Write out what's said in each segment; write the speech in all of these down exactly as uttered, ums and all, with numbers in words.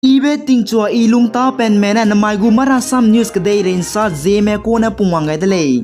Ibe tingchua i lungtapenme ne namai gu Marasam News kedeirei nsa Zeme kune pungwang gai de lei.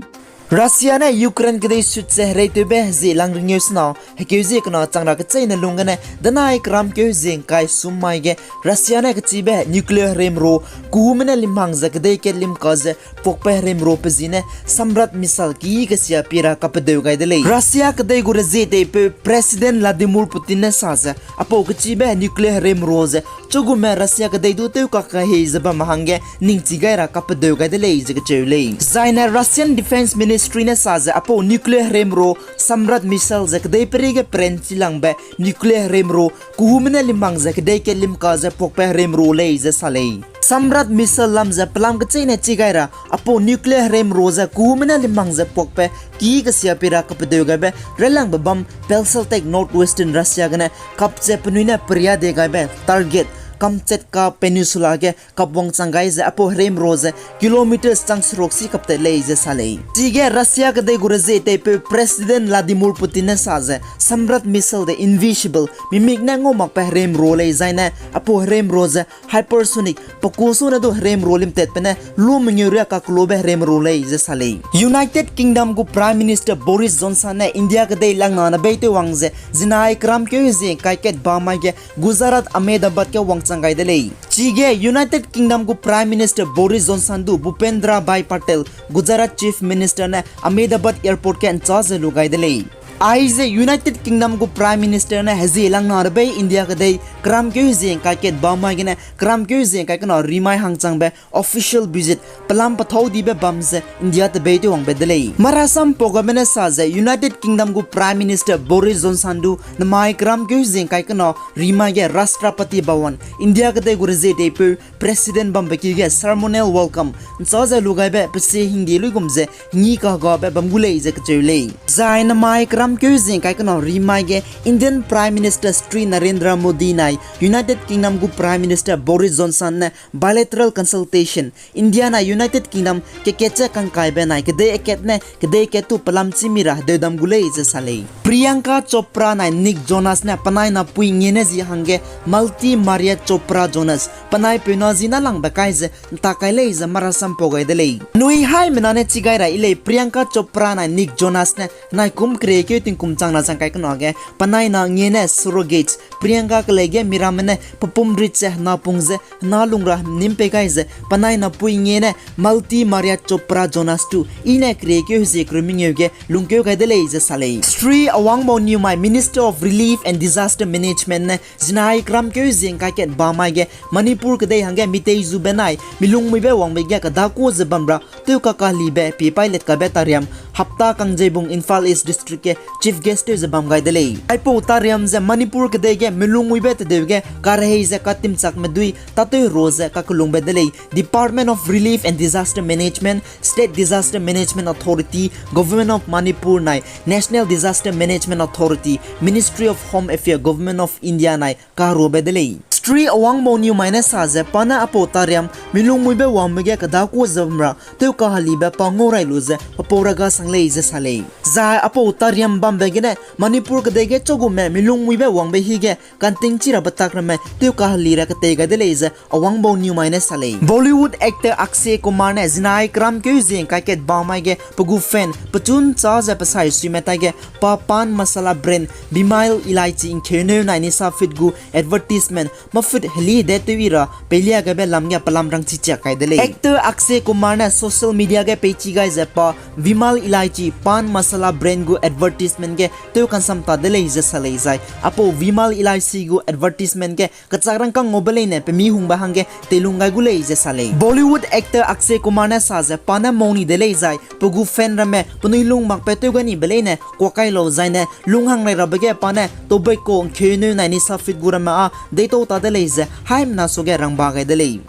Russia ne Ukraine kedei sut ze hereitewbe hezie lang ringeu sena, hekeu zie kena chang ra kecheîne lung gene, denai keramkeu hezie ngkai sum mai ge, Russia ne kechibe nuclear hereimro, kuhume ne limhang ze kedei kat limka ze, puakbe hereimro pe zi ne Samrat missile ki kesia pie ra kapedeu gai de lei. Russia kedei gu rezie teipeu President Vladimir Putin ne sa ze, apau kechibe nuclear hereimro ze, chugume Russia kedei du tew kakahei ze bam hangge ningchi gai ra kapedeu gai de lei ze kecheu lei. Zaine Russian Defense Ministry ne sa ze apau nuclear hereimro Samrat missile ze kedei pereige perenchi langbe nuclear hereimro, kuhume ne limhang ze kedei kat limka ze puakbe hereimro lei ze sa lei. Samrat missile lam ze pelam kecheîne chi gai ra, apau nuclear hereimro ze kuhume ne limhang ze puakbe ki kesia pie ra kapedeu gaibe railangbe bam Belseltec Northwestern Russia gene kap ze penui ne peria de gaibe target Kamchatka Peninsula ge kap wangchang gai ze apau hereimro ze kilometers chang seruk si kaptat lei ze sa lei. Chige Russia kedei gu rezie teipeu President Vladimir Putin ne sa ze Samrat missile de invisible, mimik ne ngau makbe hereimro lei zaine apau hereimro ze hypersonic, pe ku sune du hereimro limtatbe ne lu mengeu ria kakelube hereimro lei ze sa lei. United Kingdom gu Prime Minister Boris Johnson ne India kedei langna ne beitew wang ze zinai keramkeu hezie ngkai kat ba mai ge Gujarat Ahmedabad ge wangchang gai de lei. Chige United Kingdom gu Prime Minister Boris Johnson du Bhupendra Bhai Patel, Gujarat Chief Minister ne Ahmedabad Airport ge ncha ze lu gai de lei. Aize United Kingdom gu Prime Minister ne hezie langna de bei India kedei keramkeu hezie ngkai kat ba mai gene keramkeu hezie ngkai kena rimai hangchangbe official visit pelam pethau dibe bam ze India tebeitew wangbe de lei. Marasam pau gabe ne sa ze United Kingdom gu Prime Minister Boris Johnson du namai keramkeu hezie ngkai kena rimai ge Rashtrapati Bhavan, India kedei gu rezie teipeu President bambe ki ge ceremonial welcome ncha ze lu gaibe pe sie hingdie luigum ze ngi kagabe bam gu lei ze kecheu lei. Zai namai keramkeu hezie ngkai kena rimai ge Indian Prime Minister Shri Narendra Modi nai United Kingdom gu Prime Minister Boris Johnson ne bilateral consultation, India nai United Kingdom kekat ze kangkaibe nai kedei akat ne kedei kat tu pelam chî mi ra hedeudam gu lei ze sa lei. Priyanka Chopra nai Nick Jonas ne penai napui ngiene zi hangge multi Maria Chopra Jonas, penai peuna zi na langbe kai ze ntak kai lei ze marasam pau gai de lei. Nui haimena ne chi gai ra i lei Priyanka Chopra nai Nick Jonas ne nai kum keriekeu tingkum chang na chang kai kena ge penai na ngiene surrogates, Priyanka kelei ge miramme ne pe pum rit ze hena pung ze hena lung ra nim pei gai ze penai napui ngiene multi Maria Chopra Jonas tu i ne keriekeu hezie kereu mengeu ge lungkeu gai de lei ze sa lei. Shri Awangbau Newmai, Minister of Relief and Disaster Management ne zinai keramkeu hezie ngkai kat ba mai ge Manipur kedei hangge mitei zube nai milungmuibe wangbe ge kedaku ze bam ra tew kakahelibe pie paî let kabe tariam hapta kangjeibung Imphal East District ge Chief Guest tew ze bam gai de lei. Aipau tariam ze Manipur kedei ge milungmuibe tedeu ge karehei ze katimchakme dui tâtew ro ze kakellungbe de lei. Department of Relief and Disaster Management, State Disaster Management Authority, Government of Manipur nai National Disaster Management Authority, Ministry of Home Affairs, Government of India nai karuabe de lei. Shri Awangbau Newmai ne sa ze pa ne aipau tariam milungmuibe wangbe ge kedaku ze bam ra tew kahelibe pa ngau rai lu ze pe pau ra ga sang lei ze sa lei. Zai aipau tariam bambe gene Manipur kedei ge chagume milungmuibe wangbe hige kanting chi rabe tak ramme tew kaheli ra ketei gai de lei ze Awangbau Newmai ne sa lei. Bollywood actor Akshay Kumar ne zinai keramkeu hezie ngkai kat ba mai ge pe gu fan pechun cha ze pe sai suime tai ge pa Pan Masala brand Vimal Elaichi ngkheuneu nai nisa fit gu advertisement mafit heli de tew i ra peilia gaibe lam ge pelam rangchi chiak kai de lei. Actor Akshay Kumar ne social media ge peichi gai ze pa Vimal Elaichi Pan Masala brand gu advertisement ge tew kansam ta de lei ze sa lei zai aipau Vimal Elaichi gu advertisement ge kechak rangkâng ngaube leine pe mi hungbe hangge teilung gai gu lei ze sa lei. Bollywood actor Akshay Kumar ne sa ze pa ne moni de lei zai pe gu fan ramme penui lung makbe tew gai nibe leine kuakai lau zaine lunghang rai rabe ge pa ne tobacco ngkheuneu nai nisa fit gu ramme â deitau ta de lei ze haimena suage rangba gai de lei.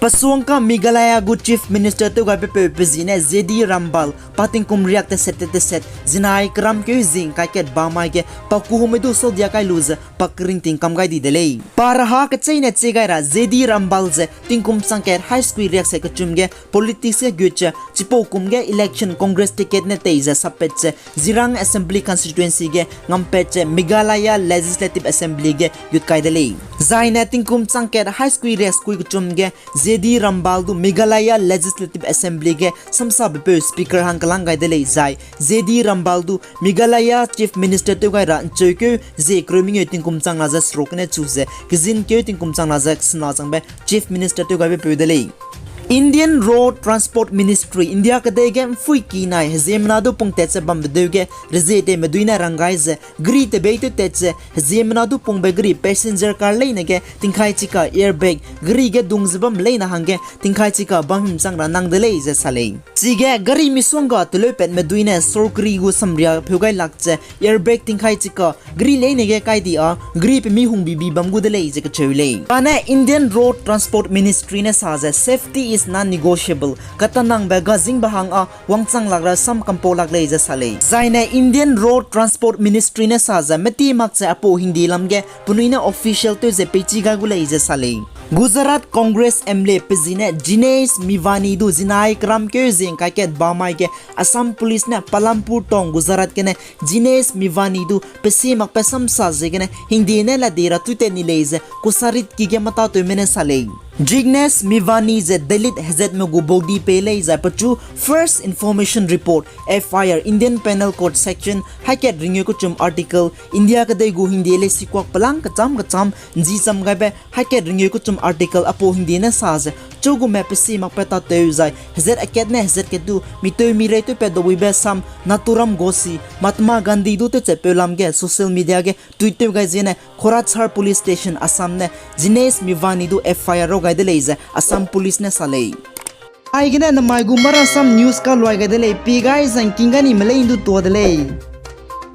Pesuangka Meghalaya gu Chief Minister tewgaibe peu pe zi ne J D Rambal, pa tingkum riak teset te teset, zinai keramkeu zing kaiket bamai ge, pa kuhume du saudia kai lu ze, pa keringting kam gai di de lei. Pa raha kecheîne chie gai ra J D Rambal ze tingkum changkat haî sekui riak se kechum ge politics ge gut ze, chipau kum ge election Congress ticket ne tei ze sappat ze, Jirang Assembly Constituency ge ngampat ze Meghalaya Legislative Assembly ge gut kai de lei. Zaine tingkum changkat haî sekui riak sekui kechum ge J D Rambal du Meghalaya Legislative Assembly ge samsabe peu Speaker hang kelang gai de lei zai J D Rambal du Meghalaya Chief Minister tewgai ra ncheukeu ze kereu mengeu tingkum chang na ze seruk ne chu ze kezinkeu tingkum chang na ze sena changbe Chief Minister tewgaibe peu de lei. Indian Road Transport Ministry, India kedei ge mpuiki nai heziemmena du pungtat ze bambe deu ge rezie tewme dui ne rang gai ze, gari tebei tewtat ze heziemmena du pungbe gari passenger car leine ge tingkai chika airbag gari ge dung ze bam leine hangge tingkai chika bam himchang ra nang de lei ze sa lei. Chige gari misongga teleu patme dui ne sorkari gu samria pheu gai lak ze airbag tingkai chika gari leine ge kai di â gari pemi hungbibi bam gu de lei ze kacheu lei. Kane Indian Road Transport Ministry ne sa ze safety is non-negotiable, katanangbe gazingbe hang â wangchang lak ra sam kampau lak lei ze sa lei. Zaine Indian Road Transport Ministry ne sa ze meti mak ze apau hingdi lam ge penui ne official tew ze peichi gai gu lei ze sa lei. Gujarat Congress M L A pe zi ne Jinesh Mevani du zinai keramkeu zing kaiket bamai ge Assam Police ne Palampur Town Gujarat gene Jinesh Mevani du pesie makbe samsa ziegene hingde ne ladei ra tuitat ni lei ze kusarit ki ge matatewme ne sa lei. Jignesh Mevani ze Dalit hezatme gu baudi pei lei zai pechu First Information Report, F I R, Indian Penal Code section haikat ringeu kechum article, India kedei gu hingde leisikuak pelang kecham kecham nji cham gaibe haikat ringeu kechum article apau hingde ne sa ze chugume pesie makbe tatew zai hezat akat ne hezat kat du mitew mirei tewpat dabuibe sam Nathuram Godse, Mahatma Gandhi du tewchatpeu lam ge social media ge tweet tew gai ziene Khorachhar Police Station Assam ne Jinesh Mevani du F I R rau gai de lei ze Assam Police ne sa lei. Aigene namai gu Marasam News kaluai gai de lei, pie gai zangking gai ni melei du tua de lei.